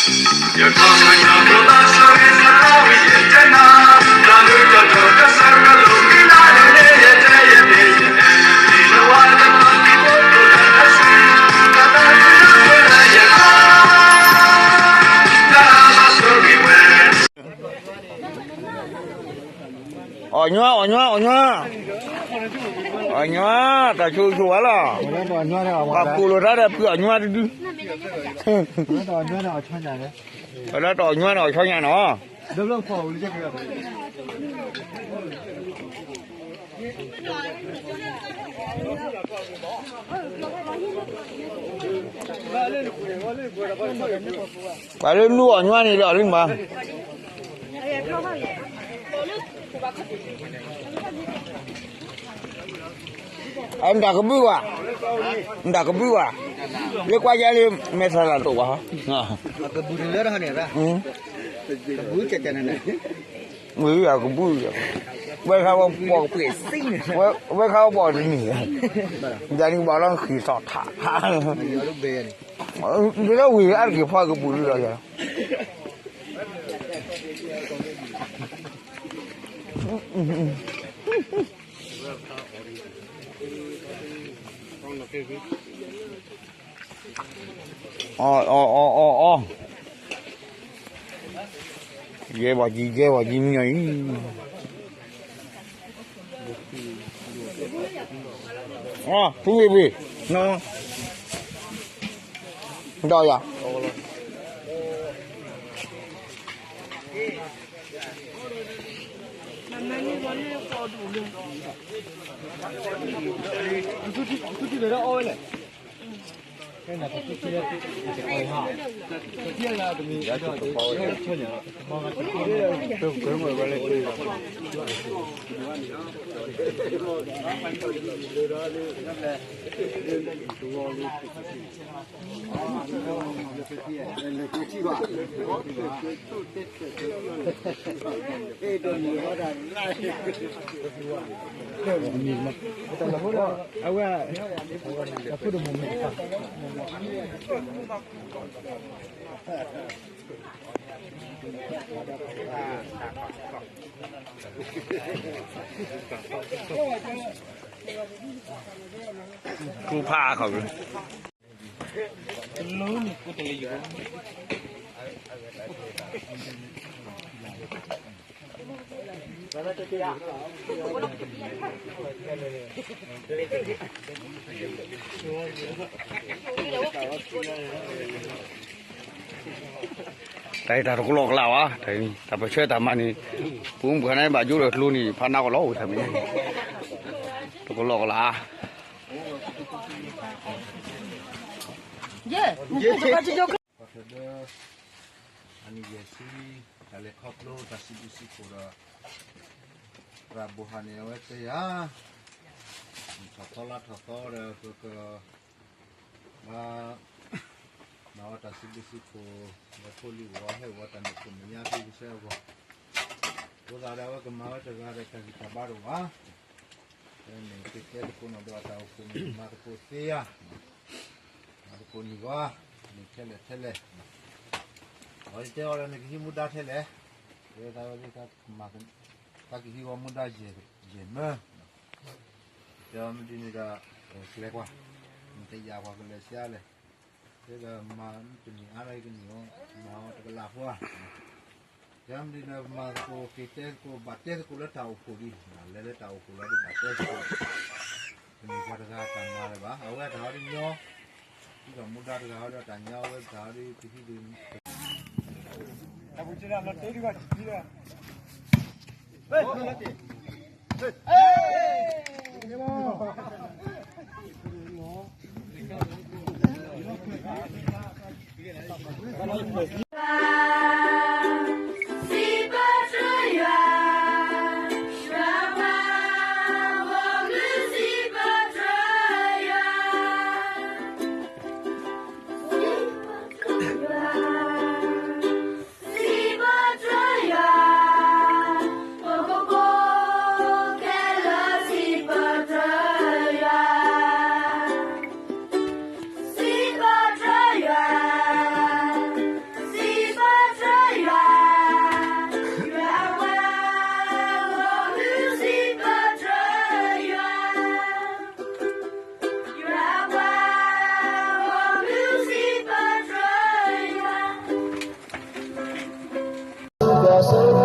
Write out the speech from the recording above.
အီၣ်ညွၣ် အီၣ်ညွၣ် အီၣ်ညွၣ်, အီၣ်ညွၣ် တၢ်ဆိဆိဝဲလီၤ, ပှၤကူးလိာ်တၢ်ဒီးပှၤအီၣ်ညွၣ်တဒု, ဝဲဒၣ်တၢ်အီၣ်ညွၣ်န့ၣ်အီၣ်ဆီညၣ်န့ၣ်, ပှၤလၢနူၢ်အီၣ်ညွၣ်န့ၣ်ဒီးလံမး နတၢ်ကဘုၣ်ဝဲ, နတၢ်ကဘုၣ်ဝဲ, လၢကွၢ်ယဲလၢမဲာ်သၣ်တၢ်တိာ်ဝဲ, ကဘုၣ်တလၢတဟါန့ၣ်, ကဘုၣ်ကကန့ၣ်, ကဘုၣ်, ဝဲခါဝဲပိာ်, ဝဲခါဝဲပိာ်တနံၤ, ယၤန့ၣ်ကဘၣ်လီၤဃံးထီၣ်ထး, ဒ်လၢဝံၤအါတက့ၢ်ဖီကဘုၣ်လံလီၤယၤ အီၣ် အီၣ် အီၣ် အီၣ် အီၣ်, ယဲဘၣ်ကံ ယဲဘၣ်ကံမံညီအံၤ, ဖုဝ့ၢ်ဝ့ၢ်, ဒီးယၤ ထူဖးခီၣ်ဘျုး တၢ်အံၤတၢ်တကလီၢ်ကလးဘၣ်, တၢ်ပဆၢတၢ်မၤန့ၣ်, ပူၤမုၢ်ခါန့ၣ်ဘၣ်ယိၣ်ဒီးကျိန့ၣ် ဖးနးကလီၤဝဲတၢ်မ့ၢ်, တကလီၢ်ကလး ပှၤထၢဒၢ အနံၣ်ယဲၢ်ဆံ တၢ်လဲၤခီဖျိတၢ်စံးဘျုးစံးဖှိၣ်ဒီး သရၣ်ဘိၣ်ဟၣ်န့ၣ် အဝဲတဲယၤ ထီၣ်သီလါထီၣ်သီဒီး ပကဘၣ်မၤဝဲတၢ်စံးဘျုးစံးဖှိၣ် လၢဖိလံၤအဂီၢ် ဟဲအိၣ်ဝဲတၢ်မဲာ်ခိၣ်မဲာ်ညါဖဲကစၢ်အဂီၢ်, အဃိသတးဒီး အဝဲကမၤဝဲတဂၤဒီးတၢ်ဂံၢ်တၢ်ဘါတအိၣ်ဘၣ်, မ့ၢ်ကတဲသကိးနီၢ်ဒီးတၢ်အိၣ်ဖှိၣ်န့ၣ်မၤသကိးသ့ဧါ, မၤသကိးန့ၢ်ဂီၢ်, မ့ၢ်ထဲလဲၣ်ထဲလဲၣ်, အဝဲတဲအီၤဒီးနကဟံးမူဒါထဲလဲၣ်, တဲသးဝဲ သးကဟံးဂီၢ်မူဒါယဲၢ်မၢ, တဲအီၤမ့ၢ်ဒ်န့ၣ်ဒီး ကျဲကွၢ်, နတယာ်ပှၤကလဲၤဆံးအါလဲၣ်, တဲဒီးမၤတနံၤအါလၢယကနံၤအီၤ မၤအီၤတကလးဖိဧါ, ယမ့ၢ်ဒ်န့ၣ် ပမၤသကိးက့ၤတဲသကိး ဘၣ်တဲသကိးလၢတၢ်အိၣ်ဖှိၣ်လံ, လဲၤလၢတၢ်အိၣ်ဖှိၣ်လီၤဒီးဘၣ်တဲသကိး, တမ့ၢ်ပှၤတဂၤတၢ်မၤလၢၤဘၣ်, အဝဲတၢ်ဟီဒ်ညီ, ဒ်သိးမူဒါတဂၤဟီဒီးတၢ်ညါဝဲတၢ်ဟီဒ်ပဟံးဒုး ဆိ